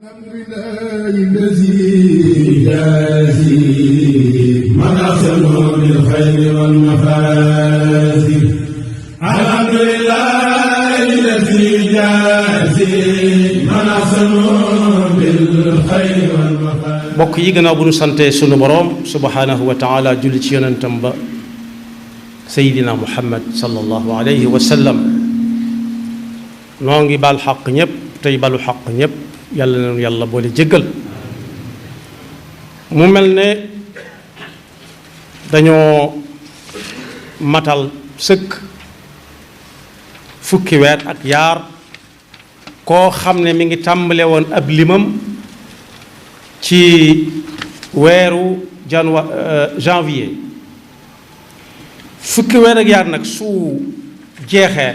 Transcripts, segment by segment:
الحمد لله الذي يجازي من أحسن بالخير والمفازي. الحمد لله الذي يجازي من أحسن بالخير والمفازي. mbokk yi gannaaw bu nu sante sunu boroom subhanahu wa taala julli ci yonentam ba Seydina Muhammad sallallahu alayhi wa sallam noo ngi baal xaq ñëpp tey balu xaq ñëpp yàlla na yàlla boole jéggal. mu mel ne dañoo matal sëkk fukki weer ak yaar koo xam ne mi ngi tàmbale woon ab limam ci weeru janvier fukki weer ak yaar nag su jeexee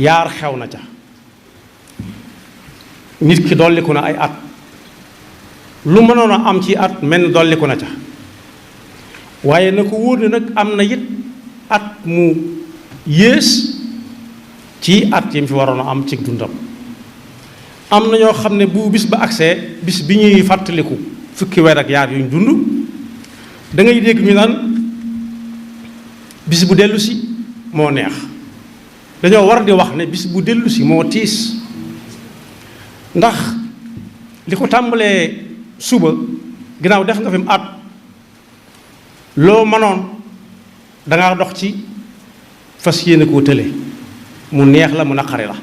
yaar xew na ca. nit ki dolliku na ay at lu mënoon a am ci at mel dolliku na ca waaye na ko wóor ne nag am na it at mu yées ci at yi mu fi waroon a am ci dundam. am na ñoo xam ne bu bis ba agsee bis bi ñuy fàttaliku fukki weer ak yaar yuñ dund da ngay dégg ñu naan bis bu dellu si moo neex. dañoo war di wax ne bis bu dellu si moo tiis ndax li ko tàmbalee suba ginnaaw def nga fi mu at loo mënoon dangaa dox ci fas yéene koo tële mu neex la mu naqari la.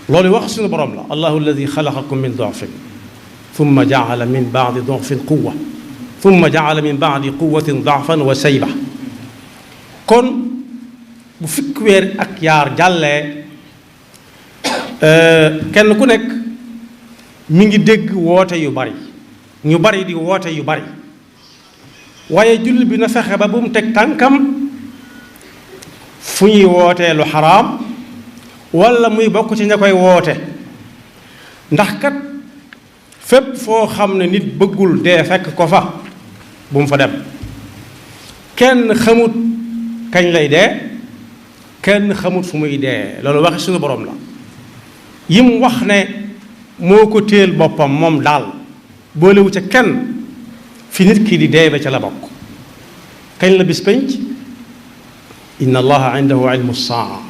loolu wax suñu borom la allahu alladi xalaqakum min dofin thumma jaala min baadi dofin quwa thumma jaala min baadi quwatin dafan wa sayba. kon bu fukki weer ak yaar jàllee kenn ku nekk mi ngi dégg woote yu bari ñu bari di woote yu bari waaye jullit bi na fexe ba bu mu teg tànkam fu ñuy wootee lu xaraam walla muy bokk ci ña koy woote ndax kat fépp foo xam ne nit bëggul dee fekk ko fa bu mu fa dem. kenn xamut kañ lay dee kenn xamut fu muy dee loolu waxi suñu borom la yim wax ne moo ko téel boppam moom daal boolewu ca kenn fi nit ki di dee ba ca la bokk. kañ la bis penc inna allaha indahu ilmu saa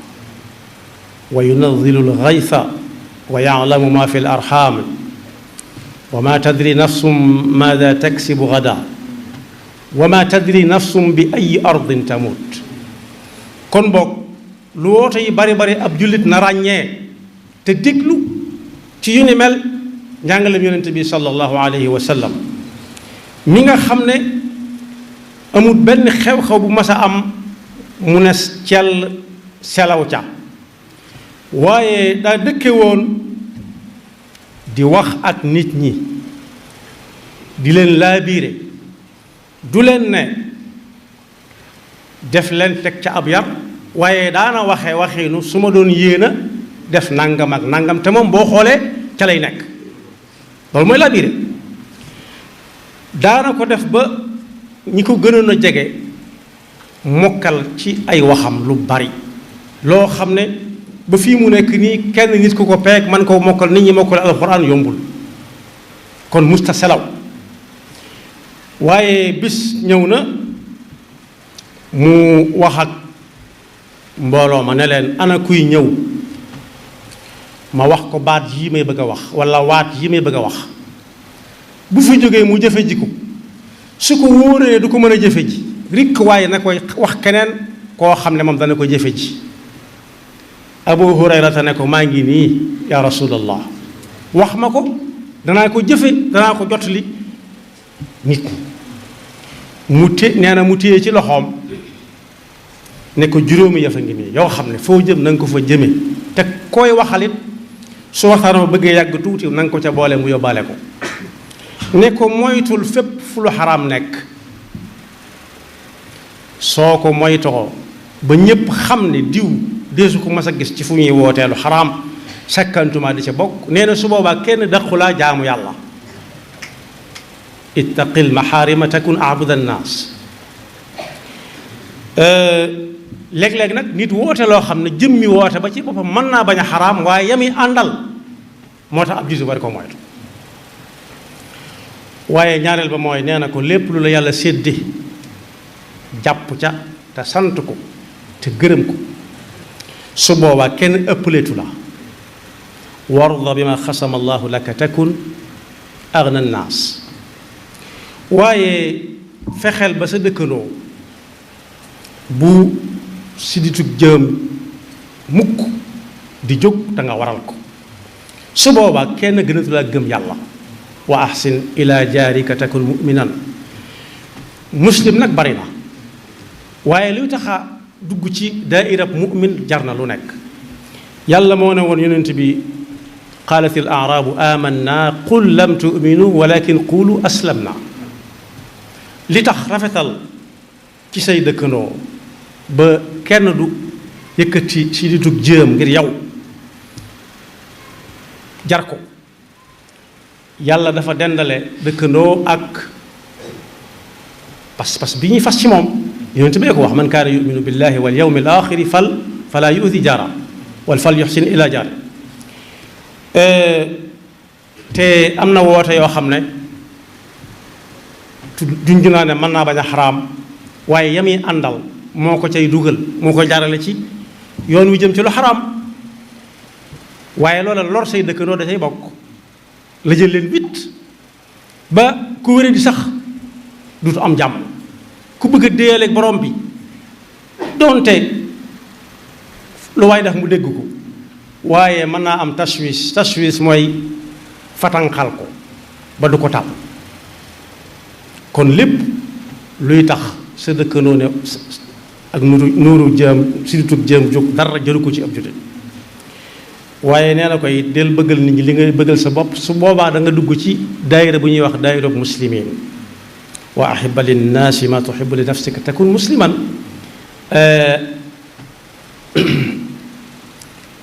wa yunazzilu al-ghaytha wa ya'lamu ma fi al-arham wa ma tadri nafsum maada taksibu ghadan wa ma tadri nafsum bi ay ardin tamut. kon boog lu woote yi bari bari ab jullit na ràññee te déglu ci yu ni mel njàngaleem yonent bi sallallahu alayhi wa sallam mi nga xam ne amul benn xew-xew bu mas a am mu ne cell selaw ca waaye daa dëkke woon di wax ak nit ñi di leen laabiire du leen ne def leen teg ca ab yar waaye daana waxiinu su ma doon yéena def nangam ak nangam te moom boo xoolee ca lay nekk loolu mooy laabiire. daana ko def ba ñi ko gënoon a jege mokkal ci ay waxam lu bari loo xam ne ba fii mu nekk nii kenn nit ku ko peeg man koo mokkal nit ñi mokkal alxuraan yombul kon musta selaw. waaye bis ñëw na mu wax ak mbooloo ma ne leen ana kuy ñëw ma wax ko baat yi may bëgg a wax walla waat yi may bëgg a wax bu fi jógee mu jëfe ji ko su ko wóoree du ko mën a jëfe ji rikk waaye na koy wax keneen koo xam ne moom dana ko jëfe ji. Abu Hurayrata ne ko maa ngi nii yaa rasulallah wax ma ko danaa ko jëfe danaa ko jotali nit nee na mu téye ci loxoom ne ko juróomi yëfa ngi nii yoo xam ne foo jëm na nga ko fa jëme te koy waxalit su waxtaan ma bëggee yàgg tuuti na nga ko ca boole mu yóbbaale ko. ne ko moytul fépp fu lu xaraam nekk soo ko moytoo ba ñépp xam ne diw deesu ko mas a gis ci fu ñuy wootee lu xaraam sakkantuma di ca bokk nee na su boobaa kenn daqulaa jaamu yàlla. ittaqil maxaarima takun abuda nnaas. léeg-léeg nag nit woote loo xam ne jëmmi woote ba ci boppam mën naa bañ a xaraam waaye yami àndal moo tax ab jullit bari ko moytu. waaye ñaareel ba mooy nee na ko lépp lu la yàlla sédde jàpp ca te sant ko te gërëm ko su boobaa kenn ëppaleetu la. warda bi ma xasama allahu laka takun agna naas. waaye fexeel ba sa dëkkandoo bu sidditug jëm mukk di jóg te nga waral ko su boobaa kenn gënatu laa gëm yàlla. wa ahsin ila jaarika takun muminan. muslim nag bari na waaye luy taxa dugg ci daairab mumin jar na lu nekk. yàlla moo ne woon yonent bi qaalat al aarabu amanna qul lam tuminu walakin qulu aslamna. li tax rafetal ci say dëkkandoo ba kenn du yëkkati si ditug jëm ngir yow jar ko. yàlla dafa dendale dëkkandoo ak pas-pas bi ñuy fas ci moom. yonent bi ko wax man kaana yuminu billahi wal yawmi al axiri fala yu'di jaara wal fal yuxsin ila jaar. te am na woote yoo xam ne junj naa ne mën naa bañ a xaraam waaye yami àndal moo ko cay dugal moo ko jaarale ci yoon wi jëm ci lu xaraam waaye loola lor say dëkkandoo da cay bokk. la jël leen wit ba ku wéré di sax dutu am jàmm ku bëgg a déyaleeg borom bi doonte lu waay def mu dégg ko waaye mën naa am tashwis mooy fatanxal ko ba du ko tal. kon lépp luy tax sa dëkkandoo ne ak nuuru jëm siritug jëm jóg dara jëru ko ci ab jullit. waaye nee na koy del bëggal nit ñi li nga bëggal sa bopp su boobaa da nga dugg ci daayira bu ñuy wax daayira muslimin. wa ahibba linnaasi ma tuhibbu li nafsika takun musliman.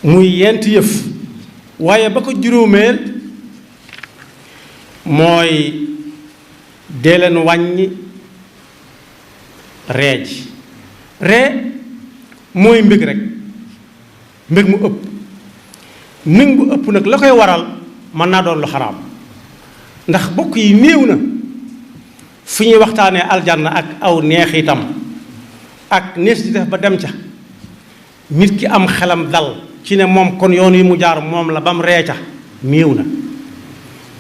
muy yent yëf waaye ba ko juróomeel mooy dee leen wàññi ree ji. ree mooy mbég rek mbég mu ëpp. mbég bu ëpp nag la koy waral mën naa doon lu xaraam ndax bokk yi néew na fu ñuy waxtaanee aljanna ak aw neexitam ak nees di def ba dem ca nit ki am xelam dal ci ne moom kon yoon yi mu jaar moom la ba mu ree ca néew na.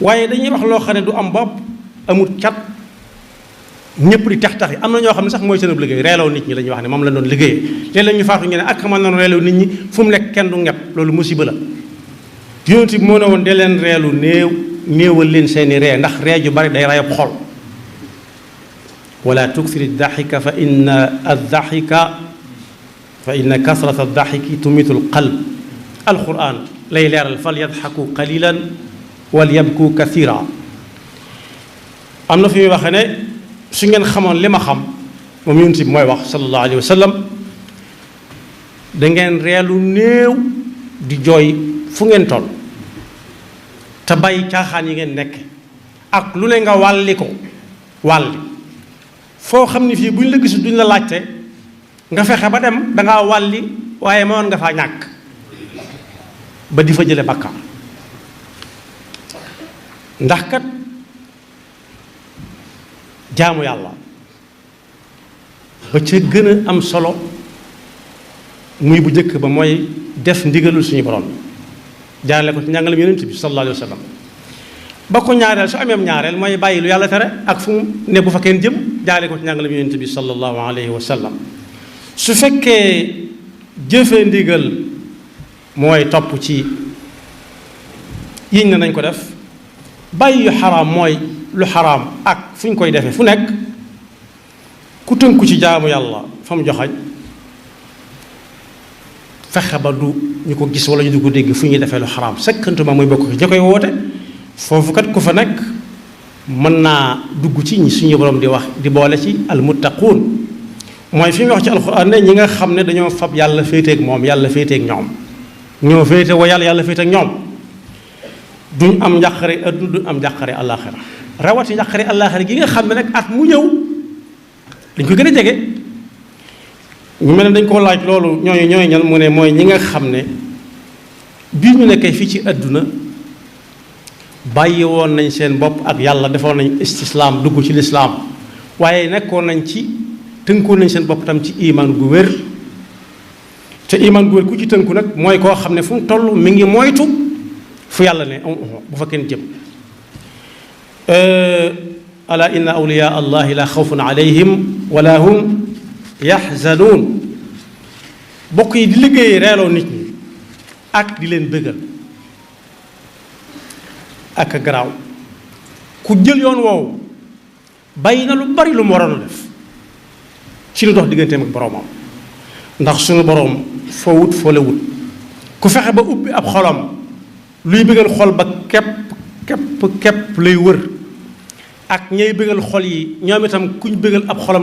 waaye dañuy wax loo xam ne du am bopp amul cat ñëpp di tex tax yi am na ñoo xam ne sax mooy seen liggéey reeloo nit ñi la ñuy wax ne moom la doon liggéeyee léeg-léeg ñu faatu ñu ne ak man noonu reeloo nit ñi fu mu nekk kenn du ñepp loolu musiba la. yonent bi moo ne woon de leen reelu néewal leen seeni ree ndax ree ju bari day rayab xol. wala tukthiri daxika fa inna kasrata daxiki tumitu alqalb. alquran lay leeral fal yadxaku qalilan wal yabku kathira. am na fi muy waxee ne su ngeen xamoon li ma xam moom yonent bi mooy wax sallallahu alayhi wa sallam da ngeen reelu néew di jooy fu ngeen toll te bàyyi caaxaan yi ngeen nekk ak lu ne nga wàlli ko wàlli foo xam ne fii buñ la gisul duñ la laajte nga fexe ba dem dangaa wàlli waaye mënoon nga faa ñàkk ba di fa jële bakkaar. ndax kat jaamu yàlla ba ca gën a am solo muy bu njëkk ba mooy def ndigalul suñu borom jaarale ko ci njàngale yonent bi sallallahu alayhi wa sallam. ba ko ñaareel su ameem ñaareel mooy bàyyi lu yàlla tere ak fu mu ne bu fa kenn jëm jaarale ko ci njàngale yonent bi sallallahu alayhi wa sallam. su fekkee jëfee ndigal mooy topp ci yiñ na nañ ko def bàyyi yu xaraam mooy lu xaraam ak fu ñu koy defee fu nekk ku tënku ci jaamu yàlla fa mu joxañ fexe ba du ñu ko gis wala ñu du ko dégg fu ñuy defee lu xaraam sekkantuma muy bokk ci ña koy woote foofu kat ku fa nekk mën naa dugg ci ñi suñu borom di wax di boole ci almuttaquun mooy fi mu wax ci alxuraan ne ñi nga xam ne dañoo fab yàlla féeteeg moom yàlla féeteeg ñoom ñoo féete wa yàlla féeteeg ñoom duñ am njàqare adduna duñ am njàqare àllaaxira rawati njàqare àllaaxira gi nga xam ne nag at mu ñëw dañ ko gën a jege. ñu mel ne dañ ko laaj loolu ñooy ñan mu ne mooy ñi nga xam ne bii ñu nekkee fii ci àdduna bàyyi woon nañ seen bopp ak yàlla, defoon nañ istislaam dugg ci lislaam, waaye nekkoon nañ ci tënkoon nañ seen bopp tam ci iman gu wér. te iman gu wér ku ci tënku nag mooy koo xam ne fu mu toll mi ngi moytu fu yàlla ne bu fa kenn jëm. ala inna awliya allahi la xawfun alayhim wala hum yaxzanuun. bokk yi di liggéey reeloo nit ñi ak di leen bëggal ak garaaw. ku jël yoon woowu bàyyi na lu bari lu mu waroon a def ci lu dox digganteem ak boroomam, ndax suñu boroom foo wut foo la wut. ku fexe ba ubbi ab xolam luy bëggal xol ba képp lay wër, ak ñay bëggal xol yi ñoom itam kuñ bëggal ab xolam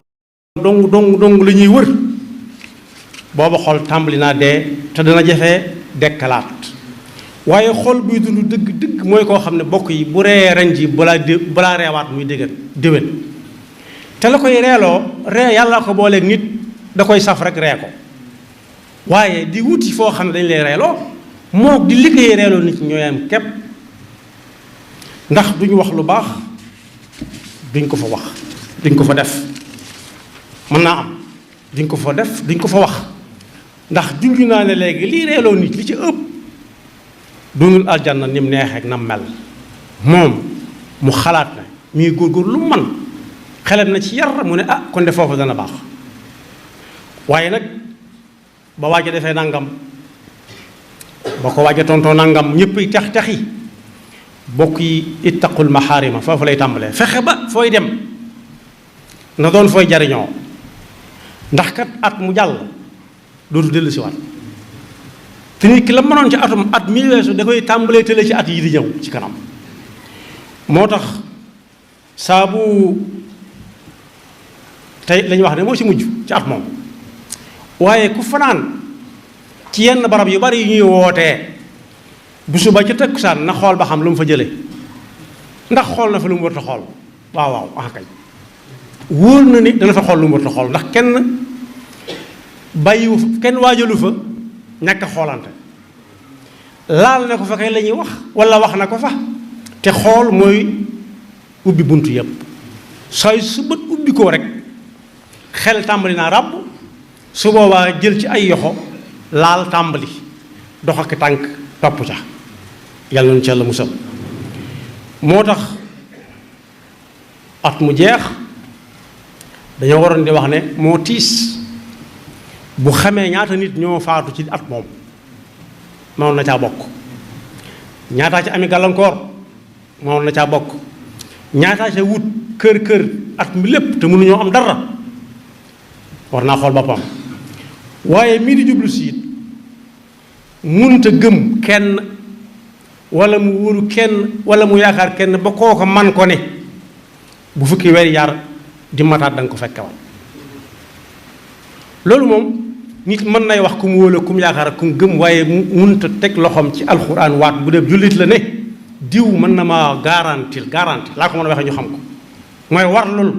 dong la ñuy wër, booba xol tàmbali naa dee te dana jafee dekkalaat. waaye xol buy dund dëgg mooy koo xam ne bokk yi bu ree ren ji balaa reewaat muy déwén. te la koy reeloo ree yàlla ko booleeg nit da koy saf rek ree ko, waaye di wuti foo xam ne dañ lay reeloo moo di liggéeyee reeloo nit ñooy am képp. ndax duñu wax lu baax duñ ko fa wax, duñ ko fa def. mën naa am duñ ko fa def duñ ko fa wax, ndax junj naa ne léegi lii reeloo nit li ci ëpp dunul aljanna ni mu neexee ak nam mel. moom mu xalaat ne muy góorgóor lu man xelam na ci yar mu ne kon de foofu dana baax. waaye nag ba waaja defee nangam, ba ko waaja tontoo nangam, ñëpp yi tex yi. bokk yi ittaqul maxaarima foofu lay tàmbalee. fexe ba fooy dem na doon fooy jariñoo, ndax kat at mu jàll dootu dellu si waat. te nit ki la mënoon ci at mi weesu da koy tàmbalee tële ci at yi di ñëw ci kanam. moo tax saabu tey lañu wax ne moo ci mujj ci at moom. waaye ku fanaan ci yenn barab yu bari yu ñuy wootee bu suba ca takkusaan na xool ba xam lu mu fa jële ndax xool na fa lu mu warta xool. waaw kay wóor na ni dana fa xool lu mu warta xool, ndax kenn bàyyiwu kenn waajalu fa ñàkk a xoolante. laal na ko fa kay la ñuy wax wala wax na ko fa. te xool mooy ubbi buntu yëpp. sooy su bët ubbi ko rek xel tàmbali naa ràbb, su boobaa jël ci ay yoxo laal tàmbali dox ak tànk topp ca. yàlla nañu ci Yàlla musal. moo tax at mu jeex dañoo waroon di wax ne moo tiis bu xamee ñaata nit ñoo faatu ci at moom mënoon na caa bokk. ñaataa ci ami gàllankoor mënoon na caa bokk. ñaataa ca wut kër at mi lépp te mënuñoo am dara, war naa xool boppam. waaye mii di jublu si it munta gëm kenn wala mu wóoru kenn wala mu yaakaar kenn ba kooka man ko ne bu fukki weer yar di mataat da nga ko fekke woon. loolu moom nit mën nay wax ku mu wóolu ku mu yaakaar ak ku mu gëm, waaye munta teg loxoom ci alxuraan waat bu dee jullit la ne diw mën na ma garanti laa ko mën a waxee ñu xam ko mooy war loolu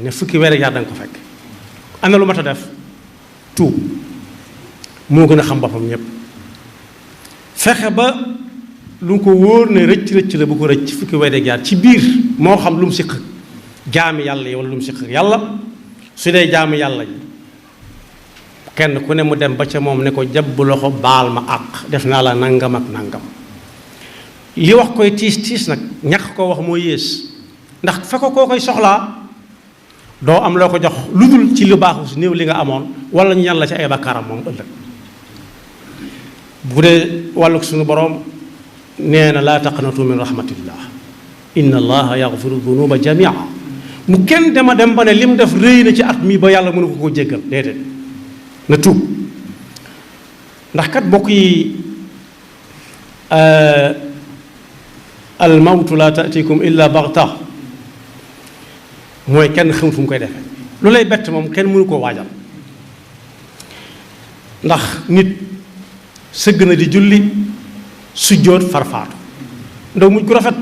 ne fukki weer yar da nga ko fekk. am na lu mat a def tuub moo gën a xam boppam ñëpp. fexe ba lu ko wóor ne rëcc la bu ko rëcc fukki weer jaar ci biir moo xam lu mu siq jaami yàlla yi wala lu mu siq yàlla. su dee jaami yàlla yi kenn ku ne mu dem ba ca moom ne ko jàpp loxo baal ma àq def naa la nangam ak nangam. li wax koy tiis nag ñàkk koo wax moo yées, ndax fa ko koo koy soxlaa doo am loo ko jox lu dul ci lu baaxu si néew li nga amoon wala ñu ñan la ci ay bakkaaram moom ëllëg. bu dee wàllug suñu boroom nee na laa taqnatu min rahmatillah inna allaha yaxfiru dunuba jamia. mu kenn dem ba ne lim def rëy na ci at mi ba yàlla mënu ko jéggal déedéet na tuub. ndax kat bokk yi al mawtu la taatikum illa baxta mooy kenn xamut fu mu koy defee. lu lay bett moom kenn mënu koo waajal, ndax nit sëgg na di julli sujjóot farfaatu ndaw mujj gu rafet.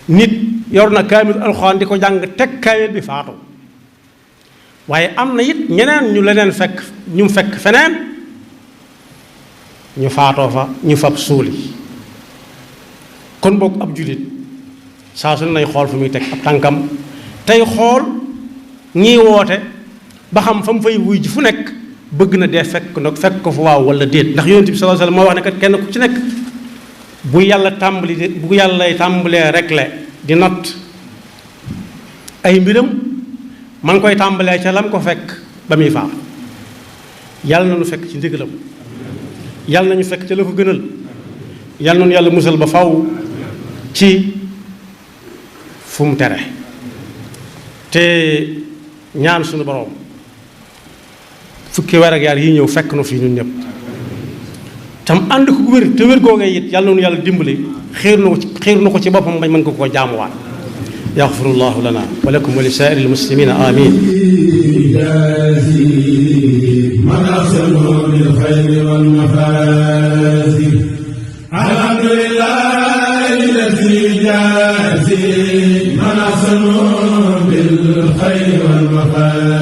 nit yor na kaamil alxuraan di ko jàng teg kaamil bi faatu. waaye am na it ñeneen ñu leneen fekk ñu fekk feneen ñu faatoo fa ñu fab suuli. kon boog ab jullit saa su ne nay xool fu muy teg ab tànkam tey xool ñiy woote ba xam fa mu fay wuy ji fu nekk bëgg na dee fekk ko fa waaw wala déet ndax yonent bi sallallahu alayhi wasallam moo wax ne kat kenn ku ci nekk bu yàlla tàmbalee rek le di natt ay mbiram ma ngi koy tàmbalee ca lam ko fekk ba muy faa yàlla na nu fekk ci ndigalam yàlla nañu fekk ca la ko gënal yàlla nañu yàlla musal ba faw ci fu mu tere te ñaan suñu boroom fukki weer ak yaar yi ñëw fekk nu fii ñun ñëpp tam ànd ko wér te wér googee it yàlla nañu yàlla dimbali xiir na ko ci boppam bañ mën ko koo jaamuwaat yaxfirullahu lana wa lakum wa li saa'iril muslimina amin man ahsanu bil khayri wal mafazi alhamdulillahi alladhi jazi man ahsanu bil khayri wal mafazi